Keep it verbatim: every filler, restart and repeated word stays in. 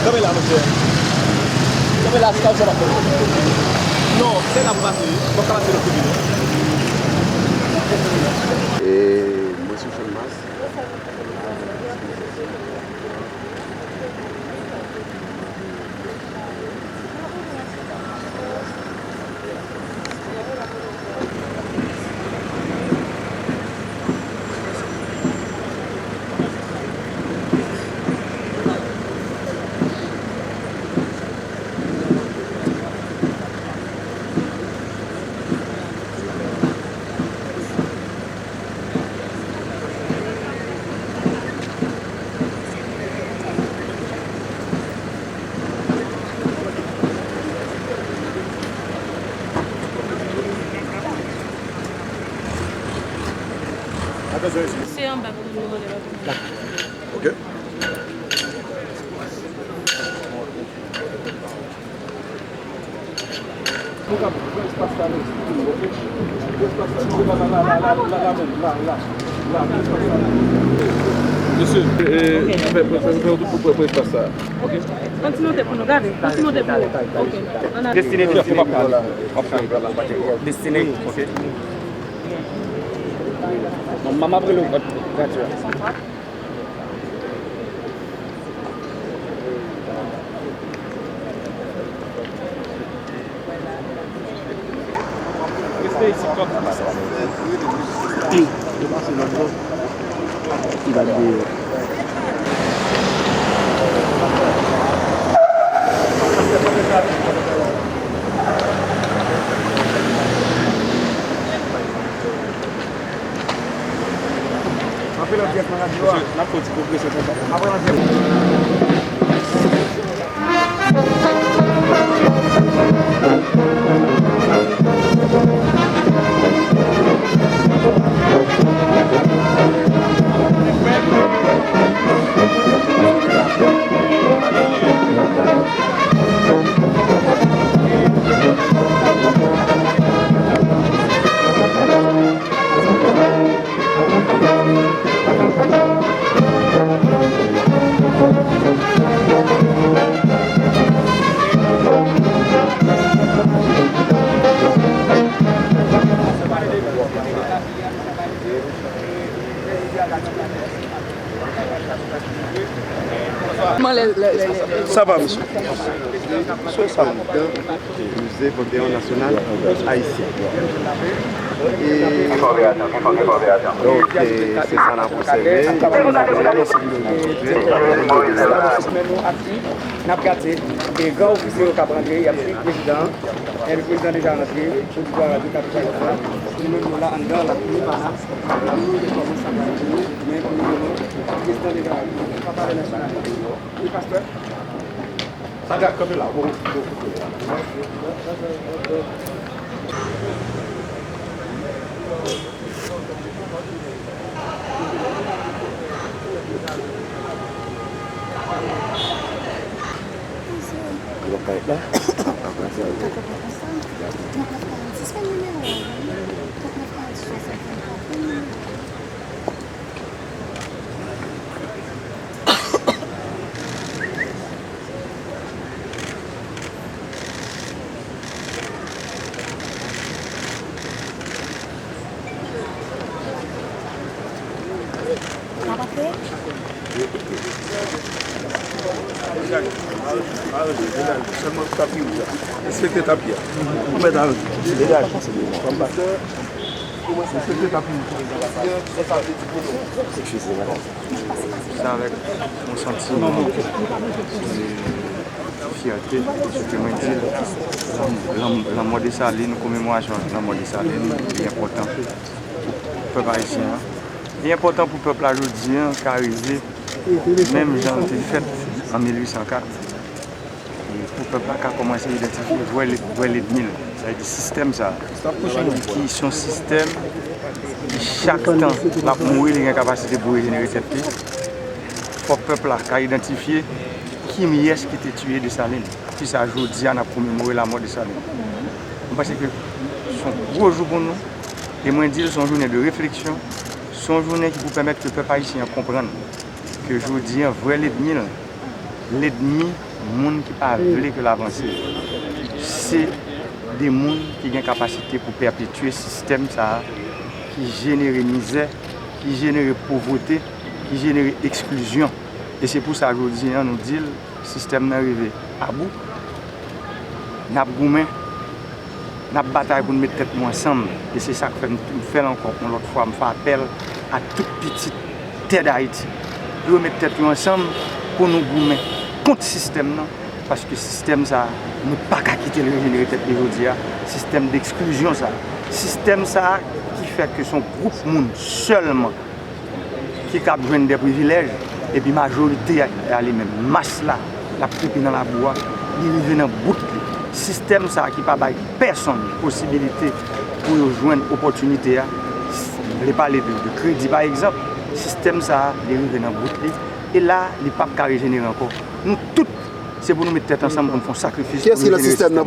Kanpe la, monchè. Kanpe la, si w ap fè. Non, se la pou pase, wi. Fò w ka pase lòt kote, non. E mwen sou Channmas. Se anba pou nou ale la. Ok. Nou ka pran espas la, nou, ok? Pran espas la, nou, la, la, la, la, la, la, menm, la, la, la, pran espas la. Mesye, e, fè, fè, fè, fè yon tout pou pran espas sa, ok? Kontinye monte pou nou, gade. Kontinye monte pou nou. Ok. Ann ale. Destine, Destine, m ap pran la. M ap pran la. Destine, ok. Manman, m ap rele w, gad, gad sa. Anpil antyèk nan radyo a. N ap fè yon ti pwogresyon konsa. Apre antyèk. Sa va, mesye? Sou sa, Mize Panteyon Nasyonal Ayisyen. E, donk, e, se sa n ap obsève. Men nou aktif, n ap gade, e gran ofisye yo k ap rantre, y ap swiv prezidan an. E le prezidan deja rantre, odyetwa radyo kapitèn la. Nou menm nou la anndan, la nou pa la. Nou te kòmanse sa pral di nou, men pou le moman, prezidan deja rantre. Papa lè nasyonal. Wi, pastè. Sa gad kanpe la, bon, bon, bon. Yo pa la. Apre sa, yo. Sèlman tapi a. Enspektè tapi a. Ou mèt aranje. Degaje, se bon. Enspektè tapi a. Eskize, madanm. Sa avèk yon santiman de fyète, paske mwen di, lanm-, lanm-, lanmò Desalin, komemorasyon lanmò Desalin, li enpòtan pou pèp ayisyen an. Li enpòtan pou pèp la jodi an ka rive menm jan l te fèt an mil uit san kat. E pou pèp la ka kòmanse idantifye vrè, vrè lènmi l, sa vle di sistèm sa a, ki se yon sistèm ki chak tan l ap mouri, li gen kapasite pou rejenere tèt li. Fòk pèp la ka idantifye kiyès ki te tiye Desalin. Poukisa jodi a n ap komemore lanmò Desalin? Mwen panse ke se yon gwo jou pou nou, e mwen di l se yon jounen de refleksyon, se yon jounen ki pou pèmèt ke pèp ayisyen an konprann ke jodi a vrè lènmi l, lènmi moun ki pa vle ke l avanse. Se de moun ki gen kapasite pou pèpetye sistèm sa a ki jenere mizè, ki jenere povrete, ki jenere eksklizyon. E se pou sa jodi a nou di l, sistèm nan rive abou. N ap goumen, n ap batay pou n met tèt nou ansanm. E se sa k fè m, m fè l ankò yon lòt fwa, m fè apèl a tout pitit tè Dayiti pou yo met tèt yo ansanm, pou nou goumen kont sistèm nan. Paske sistèm sa a, nou pa ka kite l rejenere tèt li jodi a. Sistèm deksklizyon sa a, sistèm sa a ki fè ke se yon gwoup moun sèlman ki kab jwenn de privilèj, epi majorite a li menm, mas la, l ap koupe nan labou a, li rive nan bout li. Sistèm sa a ki pa bay pèsonn posibilite pou yo jwenn opòtinite a, m vle pale de, de kredi pa egzanp, sistèm sa a, li rive nan bout li, e la, li p ap ka rejenere ankò. Nou tout, se pou nou met tèt ansanm pou n fè yon sakrifis pou nou jenere sistèm nan.